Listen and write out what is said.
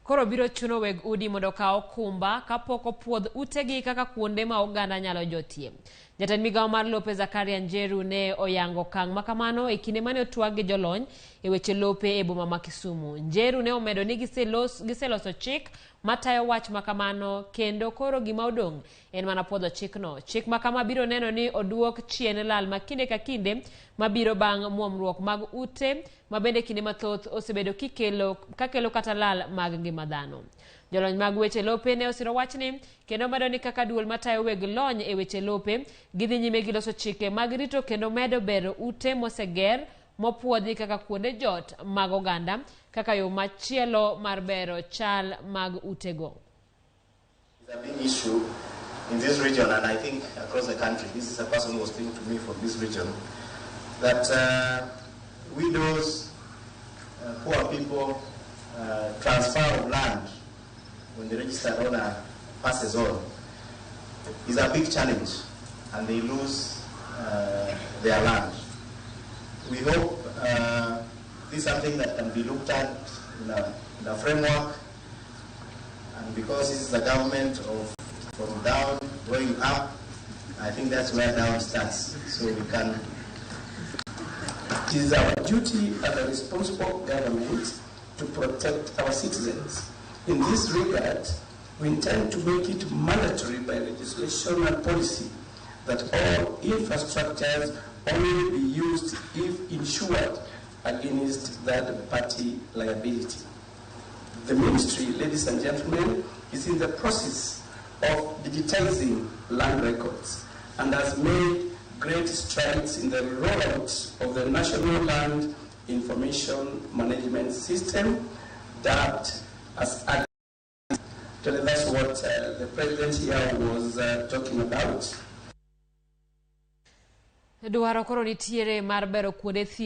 Koro biro chuno weg udi mondo okaw okumba kapok opuodh utegi kaka kuonde ma oganda nyalo jotie. Jatend migawo mar lope Zakaria Njeru ne oyango okang' ma kamano e kinde mane otwag gi jolony e weche lope e boma ma Kisumu. Njeru ne omedo ni giseloso chik matayo wach ma kamano kendo koro gima odong' en mana puodho chikno. Chik ma kama biro neno ni oduok chien lal ma kinde ka kinde mabiro bang' muomruok mag ute ma bende kinde mathoth osebedo kikelo kakelo kata lal mag ngima dhano. Jolony mag weche lope ne osiro wachni kendo medo ni kaka duol matayo weg lony e weche lope gidhi nyime gi loso chike mag rito kendo medo bero ute moseger mopuodhi kaka kuonde jot mag oganda kaka yo machielo mar bero chal mag utego. It's a big issue in this region and I think across the country. This is a person who was speaking to me from this region that widows, poor people, transfer of land when the registered owner passes on is a big challenge and they lose their land. We hope this is something that can be looked at in a framework, and because this is a government of from down going up, I think that's where down starts. So we can. It is our duty as a responsible government to protect our citizens. In this regard, we intend to make it mandatory by legislation and policy that all infrastructures only be used if insured against third-party liability. The ministry, ladies and gentlemen, is in the process of digitizing land records and has made great strides in the rollout of the National Land Information Management System, dubbed as ADIS. That's what the president here was talking about. Dwaro koro nitiere mar bero kuonde thieth.